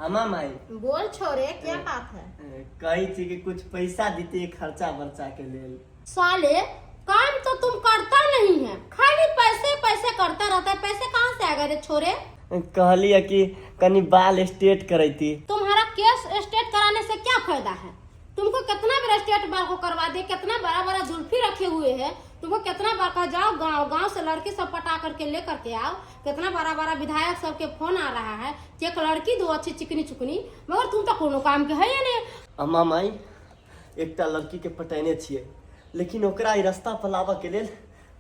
अम्मा माई। बोल छोरे, क्या बात है? कहै छी कि कुछ पैसा देते खर्चा बर्चा के लेल। साले, काम तो तुम करता नहीं है, खाली पैसे पैसे करता रहता है। पैसे कहाँ से आएगा रे छोरे? कहलिए कि कनी बाल स्ट्रेट करैती। तुम्हारा केस स्ट्रेट कराने से क्या फायदा है? तुमको कितना बार स्ट्रेट बाल को करवा दिए, कितना बड़ा बड़ा जुल्फी रखे हुए है। तुमको कितना बार कहा जाओ गांव गांव से लड़की सब पटा करके ले करके आओ। कितना बड़ा बड़ा विधायक सबके फोन आ रहा है कि एक लड़की दो अच्छी चिकनी चुकनी, मगर तुम तो कोनो काम के है या नहीं। अम्मा माई, एकटा लड़की के पटेने छियै, लेकिन ओकरा ई रास्ता पर लाबऽ के लेल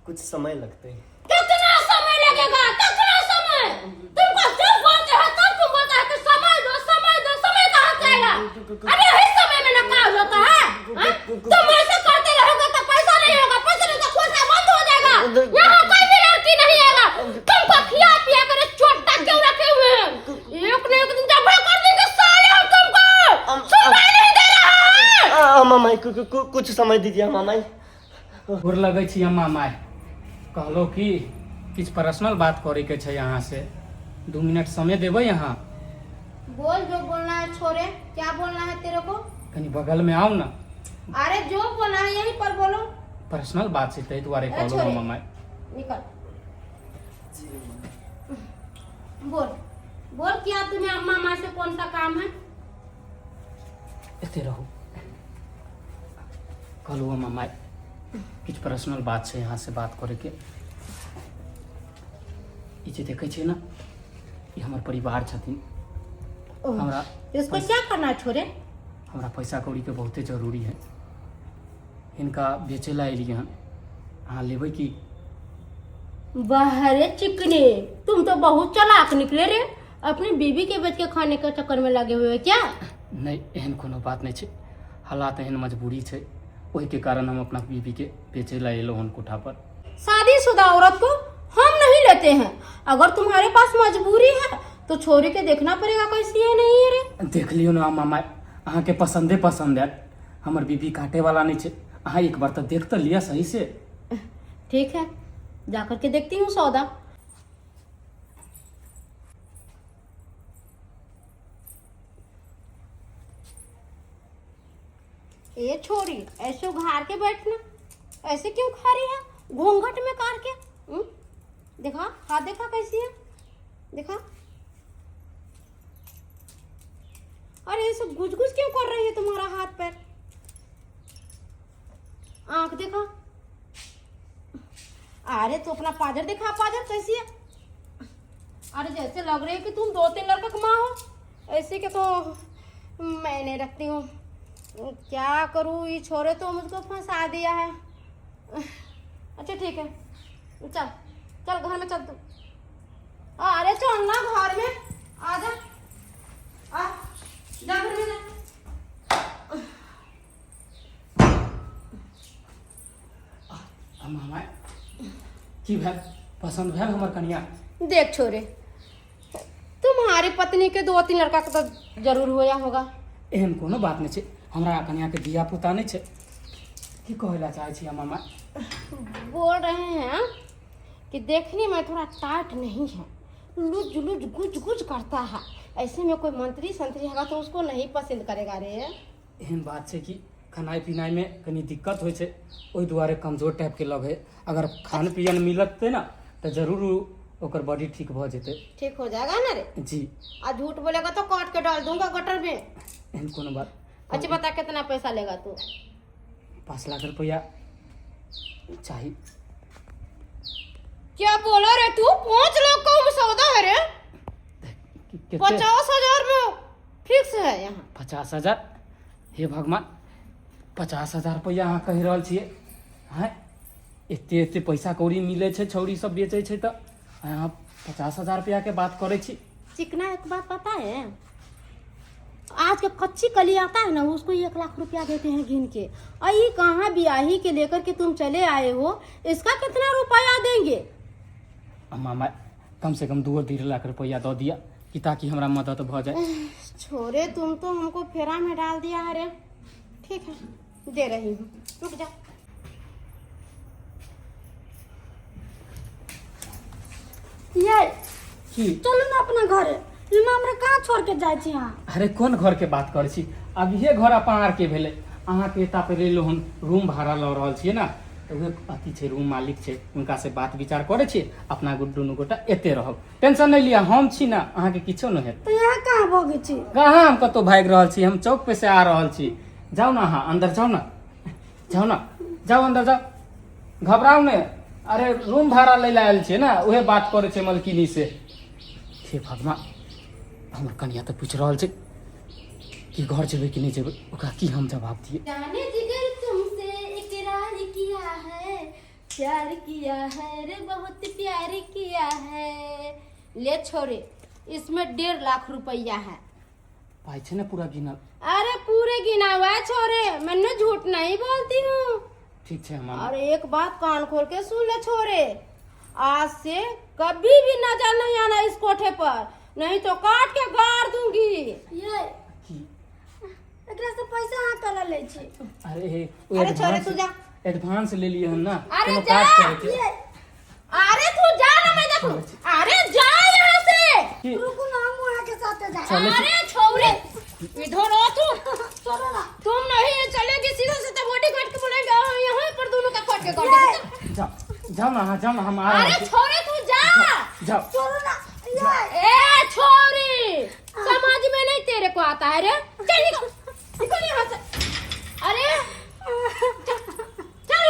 कुछ समय लगतै। कितना समय लगेगा? कितना समय? तुमको जब बोलते हैं तब तुम बोलता है कि समय दो, समय दो। समय कहाँ से आएगा? अरे यही समय में ना काम होता है, हाँ? तुम ऐसे करते रहोगे तो पैसा नहीं होगा, पैसा नहीं तो कोटा बंद हो जाएगा, यहाँ कोई भी लड़की नहीं आएगा। तुमको खिया पिया कर चोटा क्यों रखे हुए हैं? एक न एक दिन जब कर देंगे साले हम तुमको। सुनाई नहीं दे रहा है? अम्मा माई, कुछ समय दीजिए अम्मा माई। गोर लगै छी अम्मा माय। कहलहुँ कि किछु पर्सनल बात करैके छै अहाँसँ, 2 मिनट समय देबै अहाँ? बोल जो बोलना है छोरे, क्या बोलना है तेरे को? कनि बगलमे आउ ने। अरे जो बोलना है यहीं पर बोलो। पर्सनल बात छै, ताहि दुआरे ए, कहलहुँ। छोड़े। अम्मा माय। निकल, बोल बोल, क्या तुम्हें अम्मा माँ से कौन सा काम है? एते रहू। कहलहुँ अम्मा माय, किछु पर्सनल बात छै अहाँसँ बात करैके। ई जे देखै छियै ने, ई हमर परिवार छथिन। हमरा इसको क्या करना है छोरे? हमरा पैसा कौड़ीके बहुते जरूरी है। हिनका बेचै लए एलियै हन, अहाँ लेबै की? वाह रे चिकने, तुम तो बहुत चालाक निकले रे। अपनी बीवी के बेच के खाने के चक्कर में लगे हुए हो क्या? नहि, एहन कोनो बात नहि छै। हालात एहन मजबूरी छै, ओहिके कारण हम अपना बीबीके बेचै लए एलहुँ हन कोठापर। शादीशुदा औरत को हम नहीं लेते हैं। अगर तुम्हारे पास मजबूरी है तो छोरी के देखना पड़ेगा, कैसी है नहीं है रे। देख लियौ ने मामा, अहाँके पसन्दे पसन्द आयत। हमर बीबी काटेवला नहि छै। अहाँ एक बार तऽ देख तऽ लिअ सही से। ठीक है, जा करके देखती हूँ सौदा। ए छोरी, ऐसे उघार के बैठना, ऐसे क्यों खा रही है घूंघट में कार के, हम्म? देखा हाथ, देखा कैसी है, देखा। अरे ऐसे गुज गुज क्यों कर रही है तुम्हारा हाथ पैर? आंख देखा। अरे तू अपना पाजर देखा, पाजर कैसी है? अरे जैसे लग रही है कि तुम दो तीन लड़का की माँ हो। ऐसे के तो मैं नहीं रखती हूँ। क्या करूँ, ये छोरे तो मुझको फंसा दिया है। अच्छा ठीक है, चल चल घर में चल तू। अरे चल ना घर में, आ जा, आ जा घर में जा। मामा, की भेल? पसन्द भेल हमर कनिया? देख छोरे, तुम्हारी पत्नी के दो तीन लड़का के तो जरूर होया होगा। एहन कोनो बात नहि छै। हमरा कनियाके धिया पुता नहि छै। की कहै लए चाहै छी मामा? बोल रहे हैं कि देखने में थोड़ा टाइट नहीं है, लुज लुज गुज गुज करता है। ऐसे में कोई मंत्री संतरी होगा तो उसको नहीं पसंद करेगा रे। एहन बात छै कि खेनाइ पिनाइमे कनि दिक्कत होइ छै, ओहि दुआरे कमजोर टाइपके लगै। अगर खान पियन मिलतै ने तऽ जरूर ओकर बॉडी ठीक भऽ जेतै। ठीक हो जाएगा ना रे? जी। आ झूठ बोलेगा तो काट के डाल दूंगा गटर में। एहन कोनो बात। अच्छा बता, कितना पैसा लेगा तू? 5 लाख रुपया चाही। क्या बोला रे तू? 5 लाख का सौदा है रे? कते? 50,000 में फिक्स है यहाँ। 50,000? हे भगवान, 50,000 रुपैआ अहाँ कहि रहल छियै? हँ, एते एते पैसा कौड़ी मिलै छै, छौड़ी सब बेचै छै, तऽ अहाँ 50,000 रुपैआके बात करै छी। चिकना, एक बात पता है? आज के कच्ची कली आता है ना, उसको 1 लाख रुपया देते हैं गिन के। और ये कहाँ ब्याही के लेकर के तुम चले आए हो, इसका कितना रुपया देंगे? मामा, कम से कम 2 डेढ़ लाख रुपैआ दऽ दिअ कि ताकि हमरा मदद भऽ जाए। छोरे, तुम तो हमको फेरा में डाल दिया है रे। ठीक है, दे रही हूँ, रुक जा। ये की? चलो ना अपना घर। इमे हमरा कहाँ छोड़ के जाइ छी अहाँ? अरे कोन घर के बात करै छी? अभिये घर अपन आर के भेलै। अहाँके एता पर एलो हम रूम भाड़ा लऽ रहल छियै ने, तऽ उहे अथी छै, रूम मालिक छै, हुनका से बात विचार करै छियै। अपना दुनू गोटा एते रहब, टेंशन नहि लिअ, हम छी ने, अहाँके किछो नहि हेत। तऽ यहाँ कहाँ भोगै छी? कहाँ हम कतहु भागि रहल छी? हम चौक पे से आ रहल छी। जाउ ने, अहाँ अंदर जाउ ने, जाउ ने, जाउ अंदर जाउ, घबराउ ने। अरे रूम भाड़ा लै लए आयल छियै ने, उहे बात करै छै मलकिनी से। हे भगवान, हमर कनिया तऽ पूछि रहल छै कि घर जेबै कि नहि जेबै, ओकरा की हम जवाब दियै? जाने जिगर तुमसे इकरार किया है, प्यार किया है रे, बहुत प्यार किया है। ले छोरे, इसमें 1.5 लाख रुपया है। पाइ छै ने पूरा गिनल? अरे पूरे गिना हुआ है छोरे, मैंने झूठ नहीं बोलती हूँ। ठीक छै हम और एक बात कान खोल के सुन ले छोरे, आज से कभी भी नजर नहीं आना इस कोठे पर, नहीं तो काट के गाड़ दूंगी। ये की? एकरा से पैसा अहाँ कला लै छी? अरे ओ अरे छोरे, तू जा। एडवांस ले लिए हन ना। अरे कोनो जा। काज करे के। ये अरे तू जा ना, मैं देखूं। अरे जा यहाँ से। की? रुकू ना, हम अहाँ के साथे जाइ। चले छी। अरे छोरे, इधर आओ तू। छोड़ो ना। तुम नहीं चलेगी सीधा सीधा बॉडी गार्ड के बुलाएंगे और यहाँ पर दोनों का काट के काट देंगे। जाओ जाओ ना, हाँ जाओ ना, हम आ रहल अरे छी। छोरे, तू जा। जाओ। छोड़ो ना। ये ए छोरी, समझ में नहीं तेरे को आता है रे? चल निकल, निकल यहाँ से। अरे चल,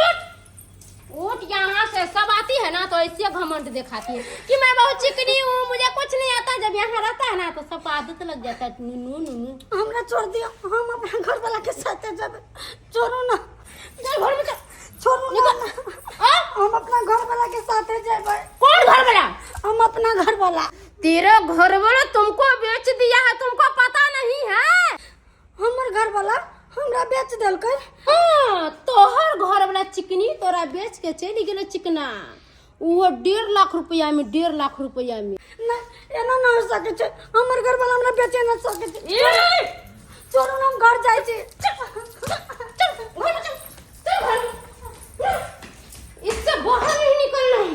उठ उठ यहाँ से। सब आती है ना तो ऐसे घमंड दिखाती है कि मैं बहुत चिकनी हूँ, मुझे कुछ नहीं आता। जब यहाँ रहता है ना तो सब आदत लग जाता है। नुनू नुनू। हमरा छोड़ दियो, हम अपना घर वाला के साथे जेबै। छोड़ू ना। चल घर में चल। छोड़ू ना। आ? हम अपना घर वाला के साथे जेबै। कौन घर वाला? हम अपना घर वाला। तेरा घर वाला तुमको बेच दिया है, तुमको पता नहीं है। हमर घर वाला हमरा बेच देलकै? हाँ, तोहर घर वाला चिकनी तोरा बेच के चलि गेलो चिकना, वो 1.5 लाख रुपया में, 1.5 लाख रुपया में। नहि, एना ना हो सकै छै। हमर घर वाला हमरा बेचे ना सकै छै। ए! छोड़ू ना, हम घर जाइ छी। चल चल घर में चल, चल घर में। इससे बाहर नहीं निकलना है।